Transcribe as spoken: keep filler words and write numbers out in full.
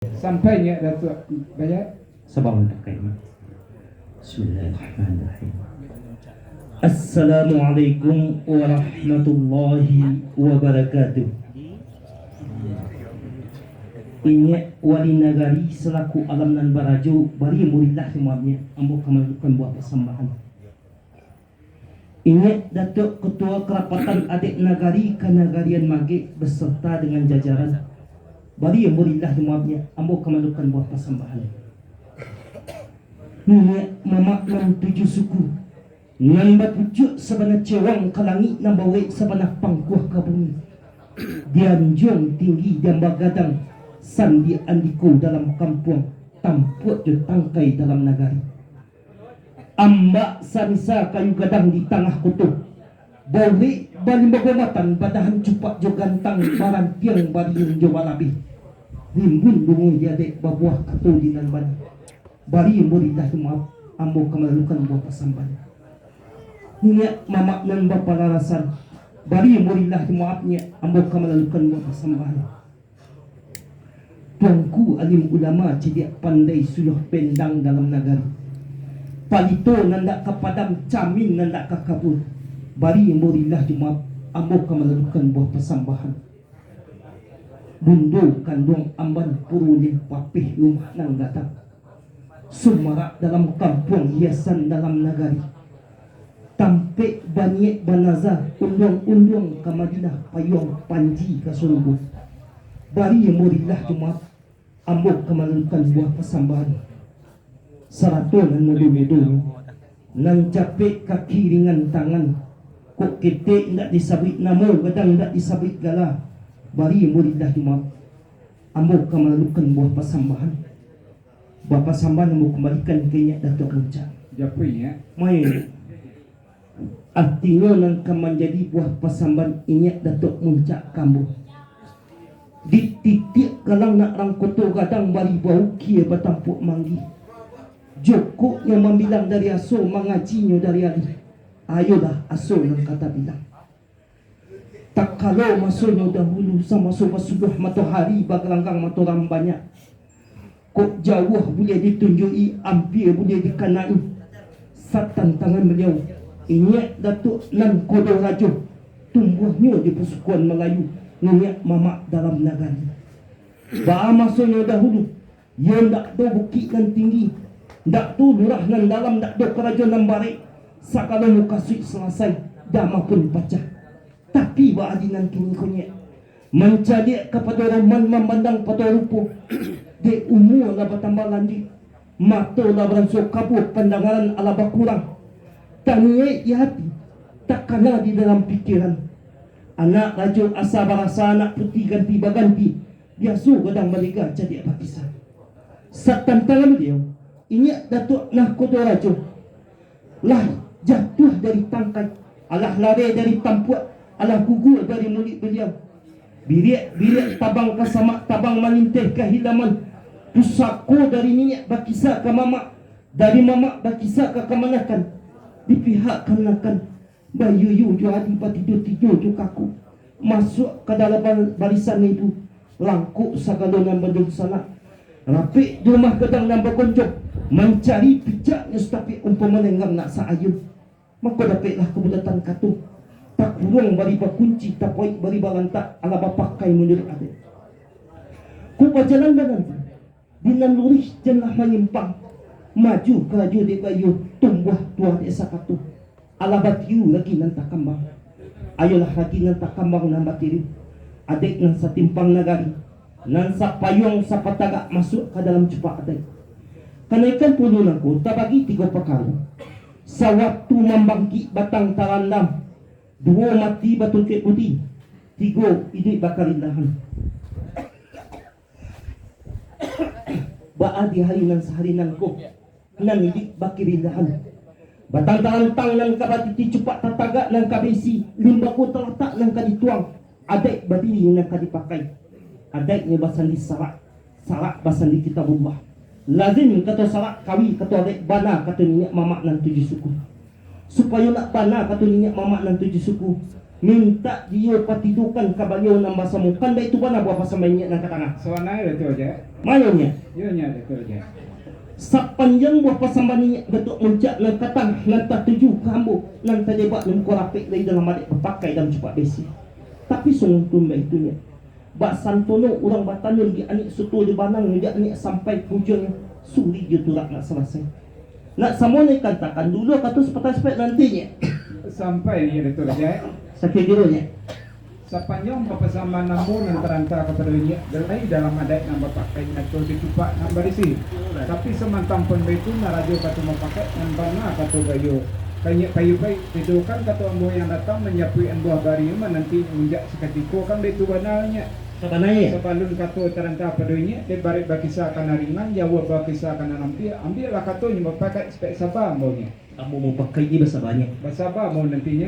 Sampai nyo Datuak Baya. Sabar, Datuak. Bismillahirrahmanirrahim. Assalamualaikum warahmatullahi wabarakatuh. Inyiak wali nagari salaku alam nan barajo, bari ambo rilah jo maaf nyiak, ambo ka mangadukan buah pasambahan. Inyiak Datuak Ketua Kerapatan Adat Nagari Kanagarian Magek beserta dengan jajaran, bari ambo rilah jo maaf nyiak, ambo ka mangadukan buah pasambahan. Niniak mamak nan tujuah suku, nan bapucuak sabana cewang ka langik, nan baurek sabana pangkuah ka bumi. Dianjuang tinggi, diamba gadang, sandi andiko dalam kampuang, tampuak jo tangkai dalam nagari. Ambak samisa kayu gadang di tangah koto, baurek balimbago matan, badahan cupak jo gantang, barantiang bariun jo balabeh. Rimbun bungo di adek, babuah kato di nan bana. Bari ambo rilah jo maaf, ambo ka mangadukan buah pasambahan. Niniak mamak nan bapalarasan, bari ambo rilah jo maaf nyiak, ambo ka mangadukan buah pasambahan. Tuanku alim ulama, cadiak pandai, suluah bendang dalam nagari, palito nan dak ka padam, camin nan dak ka kabua, bari ambo rilah jo maaf, ambo ka mangadukan buah pasambahan. Bundo kanduang amban, puru limpapeh rumah nan gadang, sumarak dalam kampuang, hiasan dalam nagari, tampek baniek banaza, unduang-unduang ka Madinah, payuang panji ka surugo. Bari ambo rilah jo maaf, ambo ka mangadukan buah pasambahan. Sarato nan mudo-mudo, nan capek kaki ringan tangan, kok ketek indak disabuik namo, gadang indak disabuik gala, bari ambo rilah jo maaf, ambo ka mangadukan buah pasambahan. Buah pasambahan ambo kumbalikan ka inyiak Datuak Muncak. Japui, ya. Main. Artinyo nan ka manjadi buah pasambahan inyiak Datuak Muncak ka ambo. Dititiak galang nak rang koto gadang, bari baukia batampuak manggih. Jokoknyo mambilang dari aso, mangajinyo dari alih. Ayolah aso nan ka tabilang. Takalo masonyo dahulu, samaso basuduah matohari, bagalanggang mato rang banyak. Kok jauah buliah ditunjuak-i, ampia buliah dikanai. Satantangan baliau, inyiak Datuak nan kodo rajo, tumbuahnyo di pasukuan Malayu, niniak mamak dalam nagari. Baa masonyo dahulu, iyo ndak do bukik nan tinggi, ndak do lurah nan dalam, ndak do karajo nan barek, sagalo mukasuik salasai, dama pun pacah. Tapi baa di nan kini ko nyiak, mancaliak kapado roman, mamandang pado rupo, dek umua lah batambah lanjuik, mato lah baransua kabua, pandangaran alah bakurang, taniaik di hati, takana di dalam pikiran. Anak rajo asa barasa, anak puti ganti baganti, biaso gadang balega cadiak bakisa. Satantangan baliau, inyiak Datuak Nahkodo Rajo, lah jatuah dari tangkai, alah lareh dari tampuak, alah gugur dari muluik baliau. Biriak-biriak tabang ka samak, tabang malinteh ka hilaman. Pusako dari niniak bakisa ka mamak, dari mamak bakisa ka kamanakan. Di pihak kamanakan, bayuyu jo adi, batido-tido jo kaku, masuak ka dalam bal-, barisan ibu, langkok sagalo nan badunsanak. Rapek di rumah gadang nan bagonjong, mancari pijaknyo satapik, umpamo lenggang nak saayun. Mako dapeklah kabulatan kato, takuruang bari bakunci, tapaik bari balantak, alah bapakai manuruik adat. Kok bajalan baganti, di nan luruih jan lah manyimpang, maju karajo dek baiyo, tumbuah tuah dek sakato. Alah batiu ragi nan takambang. Ayolah ragi nan takambang nan batiru, adaik nan satimpang nagari, nan sapayuang sapatagak masuak ka dalam cupak adaik. Kanaikan pulu nangko tabagi tigo pakaro. Sawatu mambangkik batang tarandam, duo mati batutuik budi, tigo iduik bakarindahan. Baa di hari nan sahari nangko, nan iduik bakarindahan. Batang tarantang nan ka batiti, cupak tatagak nan ka baisi, limbago talatak nan ka dituang, adaik badiri nan ka dipakai. Adaiknyo basandi sarak, sarak basandi Kitabullah. Lazim kato sarak, kawi kato adaik, bana kato niniak mamak nan tujuah suku. Supayo nak bana kato niniak mamak nan tujuah suku, Mintak Dio patidokan ka Baliau nan basamo. Kan baitu bana buah pasambahan inyiak nan ka tangah? Sabananyo Datuak Rajo. Mano nyiak? Iyo nyiak Datuak Rajo. Sapanjang buah pasambahan inyiak Datuak Muncak nan ka tangah, nan tatuju ka ambo, nan talebak nan muko rapek lai dalam adaik bapakai dalam cupak besi. Tapi sungguah pun baitu nyiak. Bak santono urang batanun di aniak suto jo banang, di aniak sampai ka ujuang, suri jo turak nak salasai. Nak samo ni kantakan dulu kato sapatah sapek nanti nyiak. Sampai ni Datuak Rajo. Sakiro-kiro nyiak. Sapanjang buah pasambahan ambo nan taranta kapado inyiak, lai dalam adaik nan bapakai, atau di cupak nan barisi. Tapi samantang pun baitu, nan rajo kato mupakaik, nan bana kato baiyo. Ka inyiak payi-payi, tidokan kato ambo yang datang, manjapuik ambo bari, mananti inyiak sakatiko, kan baitu bana nyiak. Sabananyo. Sabalun kato taranta pado inyiak, dek barek bakisa ka nan ringan, jauah bakisa ka nan ampiak, ambiaklah kato nyo mupakaik, sapek saba ambo nyiak. Ambo mupakaik basaba nyiak. Basaba ambo nanti nyo.